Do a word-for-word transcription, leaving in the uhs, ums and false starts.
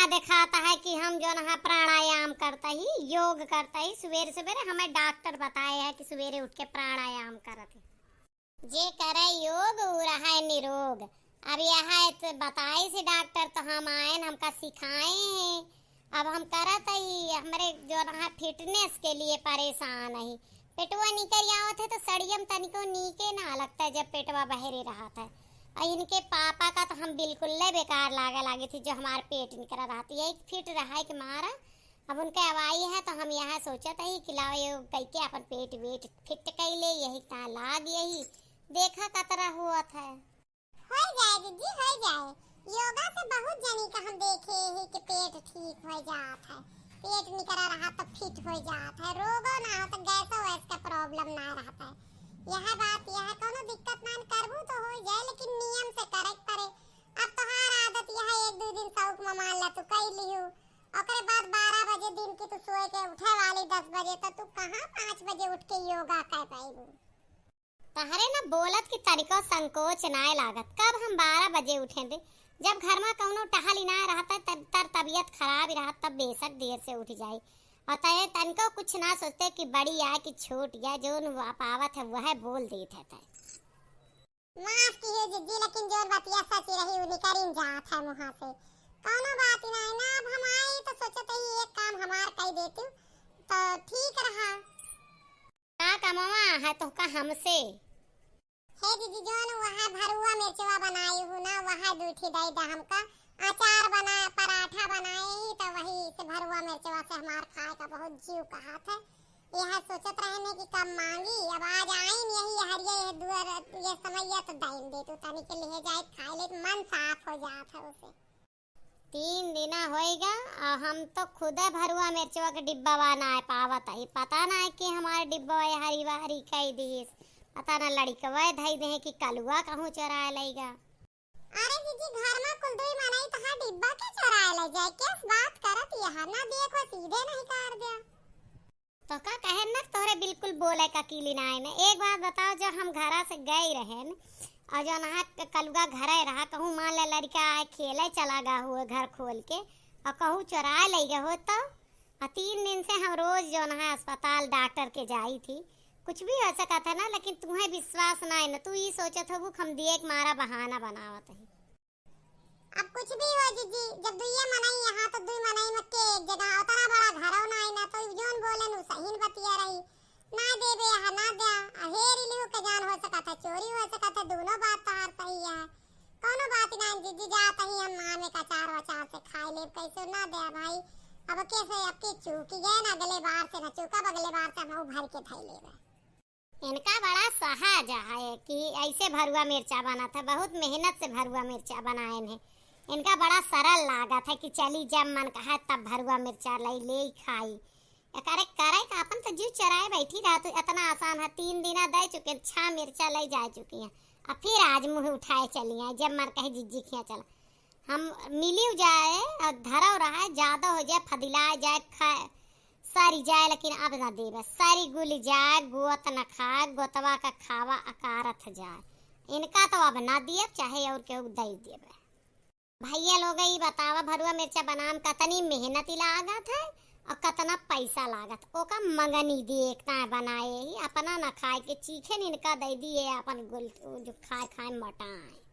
देखात है कि हम जौन है प्राणायाम करत ही, योग करत ही, सुबेरे सुबेरे हमें डॉक्टर बताए है कि सुबेरे उठ के प्राणायाम करत ही। जे करे योग उ रहे निरोग। अब यह है तो बताइस डॉक्टर तो हम आएन, हमका सिखाए हैं। अब हम करत ही, हमरे जौन है fitness के लिए परेशान ही। पेटवा निकरि आवत है तो सड़ियम तनिको नीके ना लगत है जब पेटवा बहरे रहत है। और इनके पापा का तो हम बिल्कुल ले बेकार लागे लागे थी जो हमार पेट निकरा रहती है, fit रहे के मारा। अब उनके अवाई है तो हम यह सोचत ही कि लाओ योग कइके अपन पेट वेट fit कइ ले, यही ता लाग यही देखा कतरा होत है। होइ जाए दीदी, होइ जाए। योगा से बहुत जनी का हम देखे ही कि पेट ठीक होइ जात है, पेट निकरा रहा तो fit होइ जात है, रोगो ना हो तो गैसो वैस का problem ना रहत है। यह बात यह कौनो दिक्कत ना, करबू तो होइ जाए, लेकिन नियम से करे के पड़े। अब तोहार आदत यह एक दो दिन शौक में मान ला तू कइ लिहू, ओकरे बाद बारह बजे दिन की तू सोए के उठे वाली दस बजे, तो तू कहाँ पाँच बजे उठ के योगा कर पाएबू? तहरे ना बोलत कि तनिको संकोच नाय लागत। कब हम बारह बजे उठेन रे? जब घर में कौनो टहली नाय रहत है, तब तर तबियत खराब ही रहत, तब बेशक देर से उठ जाई। और तय तनिको कुछ ना सोचते कि बड़ी आए कि छोट या जौन वा-, पावत है वह बोल देत है तय। माफ किहे जिज्जी, लेकिन जौन बतिया सच रही उ निकरिन जात है मुँहा से। कौनो बात नाय ना, अब हम आई तो सोचत ही एक काम हमार कई देती तो ठीक रहा। का कमवा है तोहका हमसे? हे दीदी, जौन वह भरुआ मिर्चवा बनाई हूँ ना, वह दू ठी दई दा हमका। अचार बना, पराठा बनाए ही तो वही से भरुआ मिर्चवा से हमार खाए का बहुत जीव कहात है। यह सोचत रहने कि कब मांगी, अब आज आइन यही हरिया यह दुआर, यह समैया तो दइन दे तू तनी के लिहे जाए खाए ले, मन साफ हो जात है उसे। तीन दिना होइगा, आ हम तो खुदे भरुआ मिर्चवा के डिब्बवा नाय पावत ही। पता नाय कि हमार डिब्बवा हरी वारी कई दिहिस। पता ना लड़िकवा धई देहे कि कलुआ कहूँ चोराए लइगा। अरे जीजी, घर में कुल दुई मनई तहार डिब्बा के चोराए ले जाए, केस बात करत यह ना देखो सीधे नहीं कर दिया। तो का कहे न तोहरे बिल्कुल बोले का कीली नाय न। एक बात बताओ, जब हम घरा से गए रहेन और जौन है क-, कलुआ घरे रहा, कहूँ मान ले लड़िका आए खेले चला गा हुए घर खोल के और कहूँ चोराए लइ गए हो तो? और तीन दिन से हम रोज जौन है अस्पताल डॉक्टर के जाई थी, कुछ भी हो सकत है ना, लेकिन तुम्हें विश्वास नाय न, तू ई सोचत होबू कि हम दिए के मारा बहाना बनावत ही। अब कुछ भी हो जीजी, जब दुइये मनई यहाँ तो दुई मनई में के एक जगह, उतना बड़ा घरो नाई ना, तो जौन बोले नु सही न बतिया रही। ना देबे यहाँ ना द्या, अहेर इलिहू के जान हो सकत है, चोरी हो सकत है, दोनों बात तहार सही है। कौनो बात ना जीजी, जात ही हम माँ में अचार वचार से खाए लेब, कैसे ना द्या भाई। अब कैसे अब की चूकी गए ना, अगले बार से ना चूकब, अगले बार से हम भर के धई लेबे। इनका बड़ा सहज है कि ऐसे भरुआ मिर्चा बनत है, बहुत मेहनत से भरुआ मिर्चा बनाएन है। इनका बड़ा सरल लागत है कि चली जब मन कहा तब भरुआ मिर्चा लई ले खाई। एकरे करे का अपन तो जीव चराए बैठी रहत, इतना आसान है। तीन दिना दे चुके, छह मिर्चा लई जा चुकी हैं, अब फिर आज मुँह उठाए चली आए, जब मन कहे जिज्जी खिया चला। हम मिलियो जाए और धरो रहा, ज्यादा हो जाए, फदिला जाए, खा, सरी जाए, लेकिन अब ना देबे। सरी गुल जाए, गोत न खाए, गोतवा का खावा अकारथ जाए। इनका तो अब ना दियब, चाहे और केहू दे देबे। भैया लोग, ई बतावा, भरुआ मिर्चा बनाम कतनी मेहनत लागत है और कतना पैसा लागत। ओका मंगनी देखता है बनाए ही, अपना ना खाए के चीखे न, इनका दे दिए अपन गुल, जो खाए खाए मोटाए।